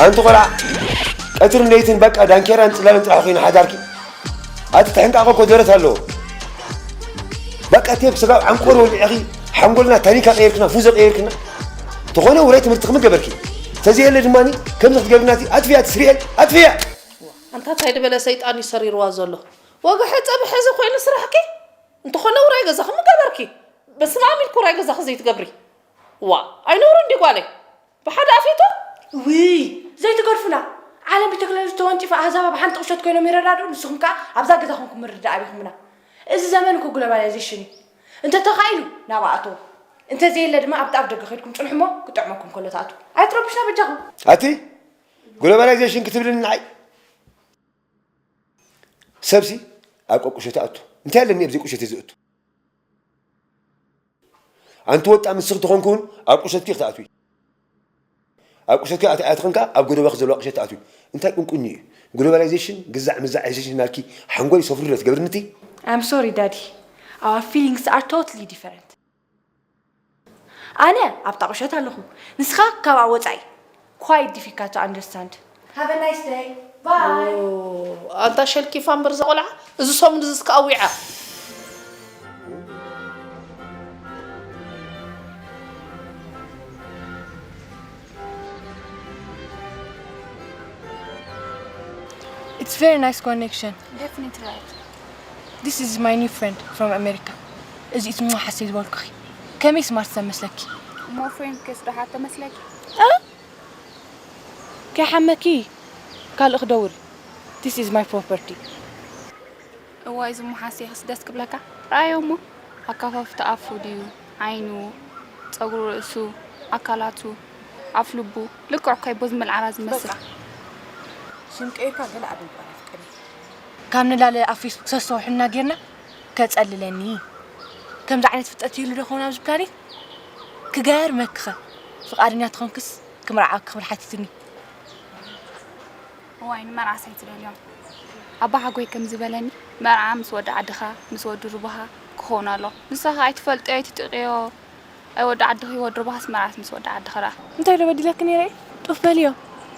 ኣንቲ ቆልዓ፣ ቀትርን ለይትን በቃ ዳንኬራን ጽላልን ጥራሕ ኮይና ሓዳርኪ። ኣቲ ተሕንቃቆ እኮ ደረት ኣለዎ። በቃ ቴፕ ስጋብ ዓንቆር ወሊዕኺ ሓንጎልና ታኒካ ቀይርክና፣ ፉዘ ቀይርክና። ተኾነ ውራይ ትምህርቲ ክምን ገበርኪ። ተዘየለ ድማ ከምዚ ክትገብርናቲ ኣጥፍያ ትስሪኤል ኣጥፍያ። ኣንታ እንታይ ዝበለ ሰይጣን እዩ ሰሪርዋ ዘሎ? ወግሐ ጸብሐ እዚ ኮይኑ ስራሕኪ? እንተኾነ ውራይ ገዛኺ ምገበርኪ። በስመ ኣብ ኢልኪ ውራይ ገዛኺ ዘይትገብሪ። ዋ፣ ኣይነውርን ድዩ ጓለይ? ብሓደ ኣፌቶ? ውይ ዘይትገድፉና። ዓለም ብቴክኖሎጂ ተወንጪፋ ኣህዛብ ኣብ ሓንቲ ቁሸት ኮይኖም ይረዳድኡ፣ ንስኹም ከኣ ኣብዛ ገዛ ኮንኩም ምርድዳእ ኣቢኹምና። እዚ ዘመን እኮ ግሎባላይዜሽን እዩ። እንተተኻኢሉ ናብኣ ኣተው። እንተዘየለ ድማ ኣብቲ ኣፍ ደገ ከይድኩም ጽንሑ እሞ ክጥዕመኩም ከሎ ትኣትዉ። ኣይትረብሹና በጃኹም። ኣቲ ግሎባላይዜሽን ክትብልኒ ንዓይ? ሰብሲ ኣብ ቀቁሸት ኣቱ እንታይ ኣለኒ ኣብዚ ቁሸት እዚ እቱ ኣንቲ ወጣ ምስኽ ተኾንኩ እውን ኣብ ቁሸትኪ ክትኣትዊ ኣብ ቁሸትኪ ኣትኽንካ ኣብ ጎደባኺ ዘለዋ ቁሸት ትኣትዊ እንታይ ቁንቁኝ እዩ ግሎባላይዜሽን ግዛዕ ምዛዕ ዜሽን ናልኪ ሓንጎል ይሰፍሩ ለ ትገብርንቲ I'm sorry daddy. Our feelings are totally different. ኣነ ኣብታ ቁሸት ኣለኹ፣ ንስኻ ካብኣ ወጻኢ። Quite difficult to understand. Have a nice day. Bye. ኣንታ ሸልኪፋ እምበር እዛ ቆልዓ እዚ ሰሙን እዚ እስከ ኣዊዓ። It's very nice connection. Definitely right. This is my new friend from America. እዚ እቲ ሞ ሓሰይ ዝበልኩኺ ከመይ ስማርት ሰብ መስለኪ? እሞ ፍሬንድ ከስደሓቶ መስለኪ? ከይሓመኪ ካልእ ክደውል። This is my property. እዋይ ዝሙ ሓሴክስ ደስ ክብለካ። ረኣዮ እሞ ኣካፋፍታ ኣፉ ድዩ ዓይኑ ጸጉሪ ርእሱ ኣካላቱ ኣፍ ልቡ ልክዕ እኳ ይቦ ዝመልዓላ ዝመስል። ሽም ቀይርካ ገለ ኣደንቋና ፍቅሪ። ካብ ንላለ ኣብ ፌስቡክ ሰስተውሕልና ጌርና ከጸልለኒ ከምዚ ዓይነት ፍጠት ይህሉ ዶ ኸውን ኣብዚ ፕላኔት ክገርመክኸ ፍቓደኛ ትኾንክስ ክምርዓወኪ ክብል ሓቲትኒ እዋይ ንመርዓስ ኣይትደልዮም ኣባ ሓጎይ ከም ዝበለኒ መርዓ ምስ ወዲ ዓድኻ ምስ ወዲ ሩባኻ ክኸውን ኣሎ ንስኻ ከኣ ኣይትፈልጦዮ ኣይትጥቕዮ ኣይ ወዲ ዓድኺ ወዲ ሩባኻስ መርዓስ ምስ ወዲ ዓድኺ ረኣ እንታይ ዶ በዲለኪ ነይረ ጡፍ በልዮ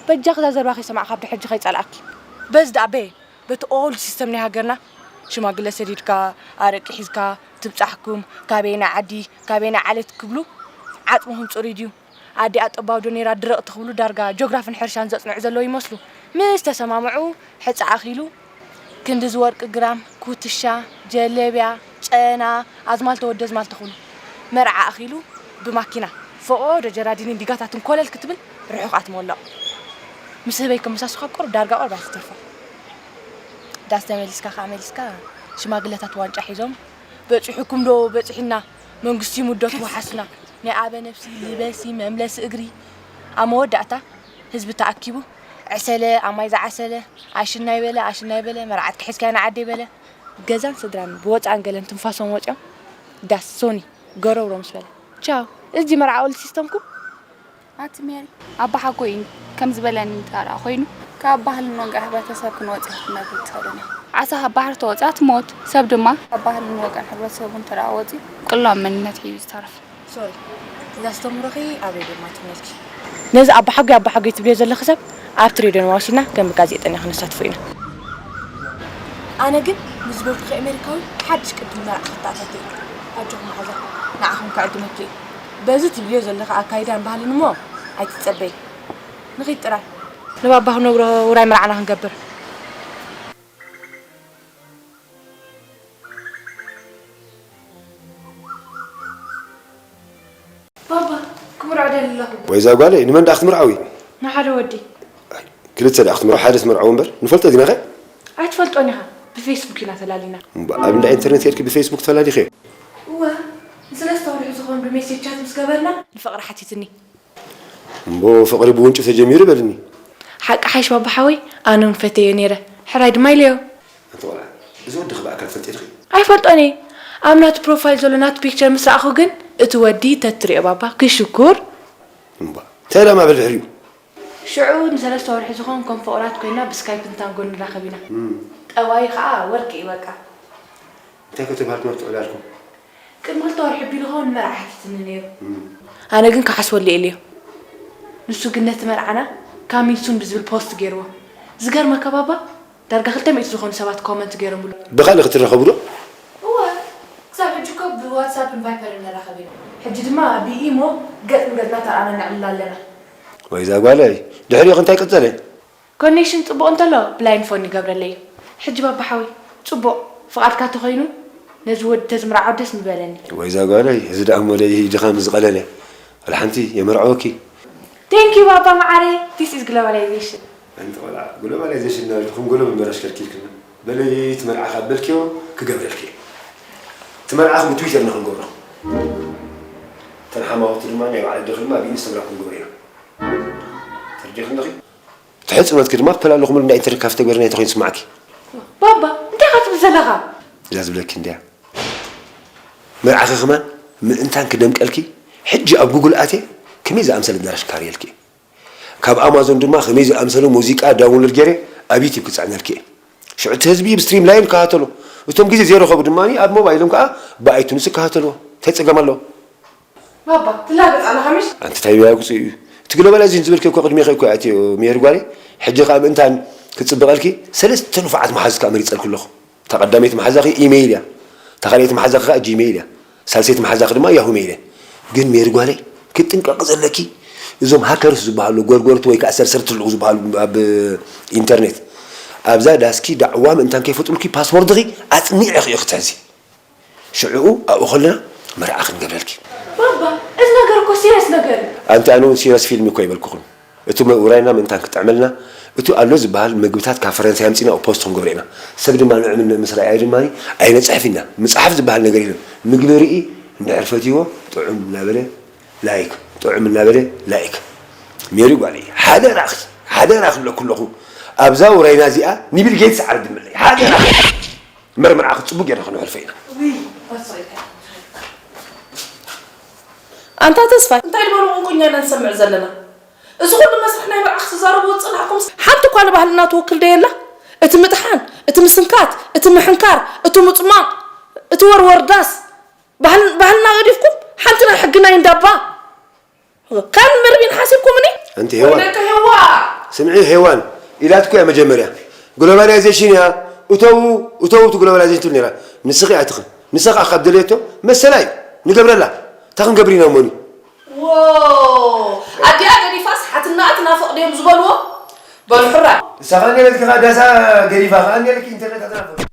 በጃኺ እዛ ዘረባ ከይሰማዕኺ ካብ ድሕጂ ከይጸልኣኪ በዚ ደኣ በየ በቲ ኦልድ ሲስተም ናይ ሃገርና ሽማግለ ሰዲድካ ኣረቂ ሒዝካ ትብጻሕኩም ካበየናይ ዓዲ ካበየናይ ዓሌት ክብሉ ዓጽምኹም ጽሩይ ድዩ ኣዲኣ ጠባብ ዶ ነይራ ድርቕ ትኽብሉ ዳርጋ ጆግራፍን ሕርሻን ዘጽንዑ ዘለዉ ይመስሉ ምስ ተሰማምዑ ሕጻ ኣኺሉ ክንድዚ ወርቂ ግራም ኩትሻ ጀለብያ ጨና ኣዝማልተ ወዲ ኣዝማልተ ክብሉ መርዓ ኣኺሉ ብማኪና ፈቖዶ ጀራዲንን ዲጋታትን ኮለል ክትብል ርሑቕ ኣትመለቑ ምስ ህበይ ከመሳስኻ ቁሩብ ዳርጋ ቁሩብ ኣይትተርፎ ዳስ ተመሊስካ ከዓ መሊስካ ሽማግለታት ዋንጫ ሒዞም በፂሑኩም ዶ በፂሑና መንግስቲ ይምዶ ትወሓስና ናይ ኣበ ነብሲ ልበሲ መምለሲ እግሪ ኣብ መወዳእታ ህዝቢ ተኣኪቡ ዕሰለ ኣብ ማይ ዝዓሰለ ኣሽናይ በለ ኣሽናይ በለ መርዓትኪ ሒዝካያ ንዓደይ በለ ገዛን ስድራን ብወፃእን ገለን ትንፋሶም ወፂኦም ዳስ ሶኒ ገረውሮ ምስ በለ ቻው እዚ መርዓ ኦልድ ሲስተምኩም ኣቲ ሜሪ ኣባሓጎይ ከም ዝበለኒ እንተ ደኣ ኮይኑ ካብ ባህልን ወግዕን ሕብረተሰብ ክንወጽእ ክንነብር ንኽእል ኢና። ዓሳ ካብ ባሕሪ ተወጺኣ ትሞት፣ ሰብ ድማ ካብ ባህልን ወግዕን ሕብረተሰቡ እንተ ደኣ ወጺኡ ቅሉዕ መንነት ሒዙ ዝተርፍ። ሶሪ እዛ ስተምህሮኺ ኣበይ ዶ ማትነልኪ? ነዚ ኣባሓጎይ ኣባሓጎይ ትብልዮ ዘለኺ ሰብ ኣብቲ ሬድዮ ንዋሲና ከም ጋዜጠኛ ክነሳትፎ ኢና። ኣነ ግን ንዝበልኩኺ ኣሜሪካዊ ሓድሽ ቅዲ መርዓ ክተኣታቶ እየ። ኣጆኺ መሓዛ ንዓኺ እውን ከዕድመኪ እየ። በዚ ትብልዮ ዘለኺ ኣካይዳን ባህልን እሞ ኣይትጸበዪ። ንኺድ ጥራይ። ንባባ ክነግሮ ውራይ መርዓና ክንገብር። ባባ ክምርዖ ደሊ ኣለኹ። ወይ እዛ ጓለይ ንመን ደኣ ክትምርዓዊ? ንሓደ ወዲ። ክልተ ደኣ ክትምርዓው ሓደ ትምርዓው እምበር ንፈልጦ ዲናኸ? ኣይትፈልጦን ኢኻ ብፌስቡክ ኢና ተላሊና። እምበ ኣብ እንዳ ኢንተርነት ከድኪ ብፌስቡክ ተፈላሊኽዮ? እወ ንሰለስተ ወርሒ ዝኾን ብሜሴጅ ቻት ምስ ገበርና ንፍቕሪ ሓቲትኒ። እምቦ ፍቕሪ ብውንጪ ተጀሚሩ በልኒ። ሓቂ ሓይሽ ባባ ሓወይ ኣነ እውን ፈትየዮ ነይረ ሕራይ ድማ ኢለዮ። ኣንቲ ቆልዓ እዚ ወድኺ ብኣካል ትፈልጥዮ ዲኺ? ኣይፈልጦን እየ። ኣብ ናቱ ፕሮፋይል ዘሎ ናቱ ፒክቸር ምስ ረኣኹ ግን እቲ ወዲ ተትሪኦ ባባ ክሽኩር። እምባ እንታይ ደኣ ማዕበል ድሕሪኡ? ሽዑ ንሰለስተ ወርሒ ዝኾን ከም ፍቑራት ኮይና ብስካይፕን ታንጎን ንራኸብ ኢና። ጠባዩ ኸኣ ወርቂ እዩ በቃ። እንታይ ከተባህልኩም ኣብቲ ዕላልኩም? ቅድሚ ክልተ ወርሒ ኣቢሉ ኸውን ንመርዓ ሓቲትኒ ነይሩ። ኣነ ግን ክሓስበሉ እየ ኢለዮ። ንሱ ግን ነቲ መርዓና coming soon ብዝብል ፖስት ገይርዎ። ዝገርመካ ባባ፣ ዳርጋ ክልተ ሚእቲ ዝኾኑ ሰባት ኮመንት ገይሮምሉ። ብኻልእ ክትራኸቡ ዶ? እወ፣ ክሳብ ሕጂ እኮ ብዋትሳፕን ቫይፐርን ንራኸብ ኢና። ሕጂ ድማ ብኢሞ ገጽ ንገጽ እናተረኣና ነዕልል ኣለና። ወይ እዛ ጓለይ፣ ድሕሪኡ እንታይ ቀጸለ? ኮኔክሽን ጽቡቕ እንተሎ ብላይንድ ፎን ይገብረለይ እዩ። ሕጂ ባባ ሓወይ፣ ጽቡቕ ፍቓድካ ተኾይኑ ነዚ ወዲ ተዝምርዓው ደስ ምበለኒ። ወይ እዛ ጓለይ፣ እዚ ደኣ እሞ ደይ ድኻም ዝቐለለ። ወላ ሓንቲ የመርዕወኪ። Thank you ባባ መዓረይ። This is globalization። ኣንቲ ቆልዓ ግሎባላይዜሽን ናብ ኢልኩም ገሎ ምበር ኣሽከርኪርክና በለይ እቲ መርዓኻ በልክዮ ክገብረልኪ እቲ መርዓኹም ብትዊተር ንክንገብሮ እተን ሓማውቲ ድማ ናይ ባዕለ ደኺ ድማ ብኢንስታግራም ክንገብሮ ኢና ተርዲኽን ዲኺ ትሕፅኖትኪ ድማ ክፈላለኹም እንዳ ኢንተርኔት ካፍተ ግበሪ ናይ ተኾይን ስማዕኪ ባባ እንታይ ኢኻ ትብል ዘለኻ? እዛ ዝብለኪ እንድያ መርዓኺ ከማን ምእንታን ክደምቀልኪ ሕጂ ኣብ ጉግል ኣትየ ከመይ ዝኣምሰለ ኣዳራሽ ክካርየልኪ ካብ ኣማዞን ድማ ከመይ ዝኣምሰለ ሙዚቃ ዳውንሎድ ገይረ ኣብ ዩቲብ ክፅዕነልኪ እየ። ሽዑ እቲ ህዝቢ ብስትሪም ላይን ይከታተሎ። እቶም ግዜ ዘይረኸቡ ድማ ኣብ ሞባይሎም ከዓ ብኣይቱንስ ይከታተልዎ። እንታይ ፀገም ኣለዎ? ባባ ትላገፅ ኣለኻ ምሽ? ኣንቲ እንታይ ቢያጉፅ እዩ? እቲ ግሎባላይዜሽን ዝብልኪ እኮ ቅድሜኺ እኮ ኣትዮ ሜሪ ጓለይ። ሕጂ ከዓ ምእንታን ክፅብቐልኪ ሰለስተ ንፉዓት መሓዙት ከዓ መሪፀልኪ ኣለኹ። እታ ቀዳመይቲ መሓዛኺ ኢሜይል እያ። እታ ካልኣይቲ መሓዛኺ ከዓ ጂሜይል እያ። ሳልሰይቲ መሓዛኺ ድማ ያሁ ሜይል እያ። ግን ሜሪ ጓለይ ክትጥንቀቂ ዘለኪ እዞም ሃከርስ ዝበሃሉ ጎርጎርቲ ወይ ከዓ ሰርሰርቲ ኣለዉ ዝበሃሉ ኣብ ኢንተርኔት ኣብዛ ዳስኪ ዳዕዋ ምእንታን ከይፈጥሩልኪ ፓስወርድኺ ኣፅኒዕኺ ኢኺ ክትሕዚ። ሽዕኡ ኣብኡ ከለና መርዓ ክንገብረልኪ። ባባ እዚ ነገር እኮ ሲሪየስ ነገር እዩ። ኣንቲ ኣነ እውን ሲሪየስ ፊልም እኮ ኣይበልኩኽን። እቲ ውራይና ምእንታን ክጥዕመልና እቲ ኣሎ ዝበሃል ምግብታት ካብ ፈረንሳይ ኣምፂና ኦፖስት ክንገብሮ ኢና። ሰብ ድማ ንዕም ምስ ረኣየ ድማ ኣይነፅሕፍ ኢና። ምፅሓፍ ዝበሃል ነገር የለን። ምግቢ ርኢ እንድሕር ፈትይዎ ጥዑም እናበለ ላይክ ጥዑም እናበለ ላይክ። ሜሪ ጓለይ ሓደራኺ ሓደራ ክብለኩ ኣለኹ ኣብዛ ውራይና እዚኣ ንቢል ጌትስ ዓርድምለይ ሓደራኺ። መርምርዓ ክፅቡቅ ጌርና ክነሕልፎ ኢና። ኣንታ ተስፋይ እንታይ ድበሉ ቁንቁኛ ኢና ንሰምዕ ዘለና? እዚ ኩሉ መስርሕ ናይ መርዓ ክትዛረቡ ዝፀናሕኩም ሓንቲ እኳ ንባህልና ትውክል ዶ የላ? እቲ ምጥሓን፣ እቲ ምስንካት፣ እቲ ምሕንካር፣ እቲ ምፅማቕ፣ እቲ ወርወር ዳስ ባህልና ገዲፍኩም ሓንቲ ናይ ሕጊ ናይ እንዳባ ከም መርቢን ሓሲብኩምኒ? ኣንቲ ሄዋን ወይለከ ሄዋ ስምዒ ሄዋን ኢላትኩ እያ መጀመርያ ግሎባላይዜሽን እያ እተዉ እተዉ እቲ ግሎባላይዜሽን ትብል ነራ ንስኺ ኣትኽን ንሳ ከዓ ካብ ደልየቶ መሰላ እዩ ንገብረላ እንታይ ክንገብር ኢና እሞኒ ዎ ኣዲኣ ገዲፋስ ሓትና ትናፍቕ ድዮም ዝበልዎ በሉ ሕራይ ንሳ ከዓ ነረትኪ ከዓ ዳሳ ገዲፋ ከዓ ነረኪ ኢንተርነት ኣትናፍቕ